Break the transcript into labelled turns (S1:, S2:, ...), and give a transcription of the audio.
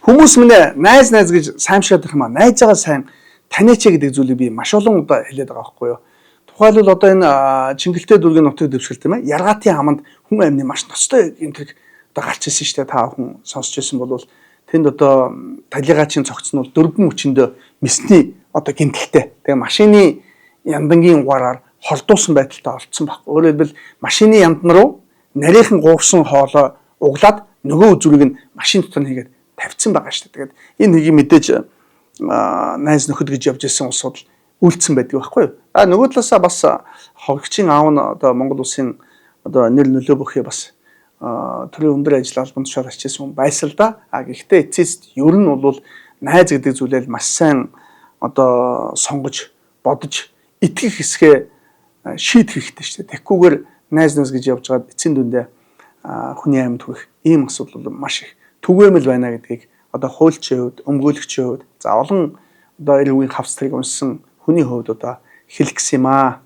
S1: Хүмүүс минь найз найз гэж саймшаад байх юм а. Найзаагаа сайн таниач гэдэг зүйлийг би маш олон удаа хэлээд байгаа байхгүй юу. Тухайлбал одоо энэ Чингэлтэй дүүргийн нутаг дэвшгэл, тийм ээ. Яргаатын хаманд хүн амны маш ноцтой энэ одоо гарч ирсэн шүү дээ. Та хүн сонсч ирсэн бол тэнд одоо талигаачийн цогц нь бол дөрвөн мөчөндөө мэсний одоо гэмтэлтэй. Тэгээ машины яндангийн угаараар хордуусан байдалтай олцсон баг. Өөрөөр хэлбэл, машины яндан руу нарийнхан гуурсан хоолой углаад нөгөө үзүүрийг нь машин дотор нь хийгээд тавьсан байгаа шүү дээ. Тэгээд энэ нэгийг мэдээж найз нөхөд гэж явж исэн улсууд үйлдсэн байдаг байхгүй юу? А нөгөө талаасаа бас ховгчийн аав нь одоо Монгол улсын одоо нэр нөлөө бүхий бас төрийн өндөр ажил албан тушаал ачижсэн хүн байсан л да. А гэхдээ эцэст ер нь бол найз гэдэг зүйлээ маш сайн одоо сонгож, бодож, итгэх хэсгээ шийдэх хэрэгтэй шүү дээ. Тэгхгүйгээр найз найз гэж явж байгаад эцсийн дүндээ хүний амьд хүрэх ийм асуудал бол маш их түгээмэл байна гэдгийг одоо хуульчийн хувьд, өмгөөлөгчийн хувьд, за олон одоо эрүүгийн хавцтрыг уншсан хүний хувьд одоо хэлэх гэсэн юм аа.